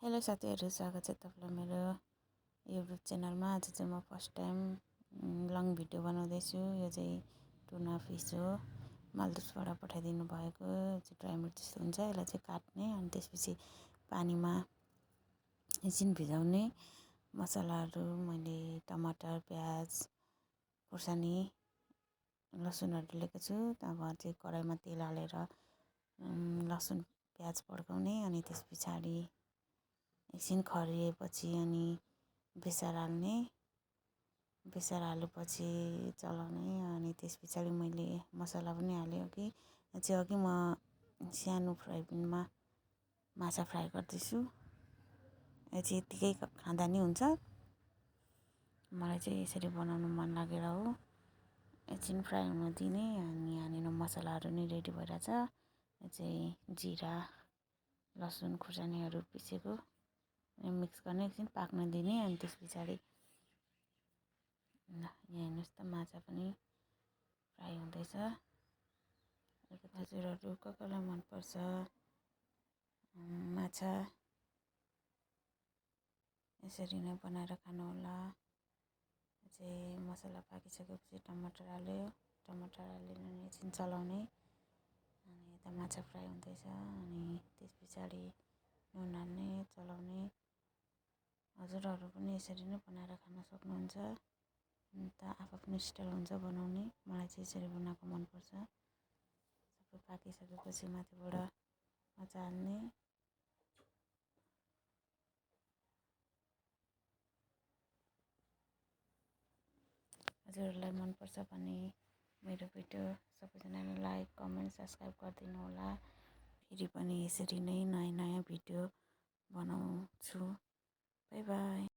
Hello साथीहरू, स्वागत छ तपाईँलाई मेरो युट्युब च्यानलमा। आज चाहिँ म फर्स्ट टाइम लङ भिडियो बनाउँदैछु। यो चाहिँ टुना फिस हो, मालदिभ्सबाट पठाइदिनु भएको। चाहिँ ड्राई मिट जस्तो हुन्छ। यसलाई चाहिँ काट्ने अनि त्यसपछि पानीमा एकछिन भिजाउने। मसलाहरू मैले टमाटर, प्याज, खुर्सानी, लसुनहरू लिएको छु। अब चाहिँ कराईमा तेल हालेर लसुन प्याज पड्काउने अनि त्यस पछाडि एकछिन खरिएपछि अनि बेसार हाल्ने। बेसार हालेपछि चलाउने अनि त्यस पछाडि मैले मसला पनि हालेँ। अघि म सानो फ्राई प्यानमा माछा फ्राई गर्दैछु। यो चाहिँ यत्तिकै खाँदा नि हुन्छ। मलाई चाहिँ यसरी बनाउनु मन लागेर हो। एकछिन फ्राई हुन दिने अनि यहाँनिर मसलाहरू नै रेडी भइरहेछ। यो चाहिँ जिरा, लसुन, खुर्सानीहरू पिसेको मिक्स गर्ने, एकछिन पाक्न दिने अनि त्यस पछाडि यहाँ हेर्नुहोस् त माछा पनि फ्राई हुँदैछ। हजुरहरू कसलाई मनपर्छ माछा यसरी नै बनाएर खानुहोला। चाहिँ मसला पाकिसकेपछि टमाटर हाल्यो। टमाटर हालेर एकछिन चलाउने अनि यता माछा फ्राई हुँदैछ अनि त्यस पछाडि नुन हाल्ने, चलाउने। हजुरहरू पनि यसरी नै बनाएर खान सक्नुहुन्छ। अन्त आफ्नो स्टाइल हुन्छ बनाउने। मलाई चाहिँ यसरी बनाएको मनपर्छ। सबै पाकिसकेपछि माथिबाट माछा हाल्ने। हजुरहरूलाई मनपर्छ भने मेरो भिडियो सबैजनाले लाइक, कमेन्ट, सब्सक्राइब गरिदिनु होला। फेरि पनि यसरी नै नयाँ नयाँ भिडियो बनाउँछु। By by.